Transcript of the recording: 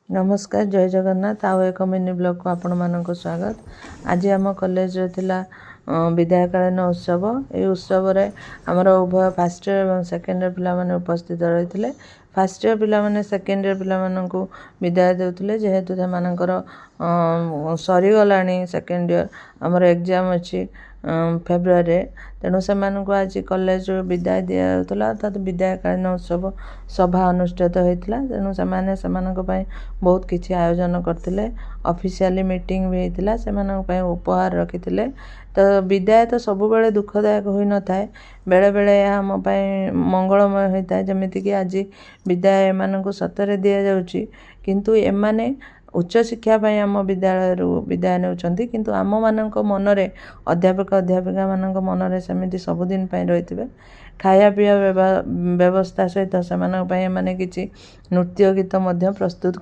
ନମସ୍କାର, ଜୟ ଜଗନ୍ନାଥ। ଆଉ ଏକ ମିନି ବ୍ଲଗ୍କୁ ଆପଣମାନଙ୍କୁ ସ୍ୱାଗତ। ଆଜି ଆମ କଲେଜରେ ଥିଲା ବିଦାୟକାଳୀନ ଉତ୍ସବ। ଏହି ଉତ୍ସବରେ ଆମର ଉଭୟ ଫାର୍ଷ୍ଟ ଇୟର୍ ଏବଂ ସେକେଣ୍ଡ ଇୟର୍ ପିଲାମାନେ ଉପସ୍ଥିତ ରହିଥିଲେ। ଫାର୍ଷ୍ଟ ଇୟର୍ ପିଲାମାନେ ସେକେଣ୍ଡ ଇୟର୍ ପିଲାମାନଙ୍କୁ ବିଦାୟ ଦେଉଥିଲେ, ଯେହେତୁ ସେମାନଙ୍କର ସରିଗଲାଣି ସେକେଣ୍ଡ ଇୟର୍, ଆମର ଏକ୍ଜାମ୍ ଅଛି ଫେବୃଆରୀରେ। ତେଣୁ ସେମାନଙ୍କୁ ଆଜି କଲେଜରୁ ବିଦାୟ ଦିଆଯାଉଥିଲା, ଅର୍ଥାତ୍ ବିଦାୟକାଳୀନ ଉତ୍ସବ ସଭା ଅନୁଷ୍ଠିତ ହୋଇଥିଲା। ତେଣୁ ସେମାନେ ସେମାନଙ୍କ ପାଇଁ ବହୁତ କିଛି ଆୟୋଜନ କରିଥିଲେ। ଅଫିସିଆଲି ମିଟିଂ ବି ହେଇଥିଲା, ସେମାନଙ୍କ ପାଇଁ ଉପହାର ରଖିଥିଲେ। ତ ବିଦାୟ ତ ସବୁବେଳେ ଦୁଃଖଦାୟକ ହୋଇନଥାଏ, ବେଳେବେଳେ ଏହା ଆମ ପାଇଁ ମଙ୍ଗଳମୟ ହୋଇଥାଏ। ଯେମିତିକି ଆଜି ବିଦାୟ ଏମାନଙ୍କୁ ସତରେ ଦିଆଯାଉଛି, କିନ୍ତୁ ଏମାନେ ଉଚ୍ଚଶିକ୍ଷା ପାଇଁ ଆମ ବିଦ୍ୟାଳୟରୁ ବିଦାୟ ନେଉଛନ୍ତି, କିନ୍ତୁ ଆମମାନଙ୍କ ମନରେ, ଅଧ୍ୟାପକ ଅଧ୍ୟାପିକାମାନଙ୍କ ମନରେ ସେମିତି ସବୁଦିନ ପାଇଁ ରହିଥିବେ। ଖାଇବା ପିଇବା ବ୍ୟବସ୍ଥା ସହିତ ସେମାନଙ୍କ ପାଇଁ ଏମାନେ କିଛି ନୃତ୍ୟ ଗୀତ ମଧ୍ୟ ପ୍ରସ୍ତୁତ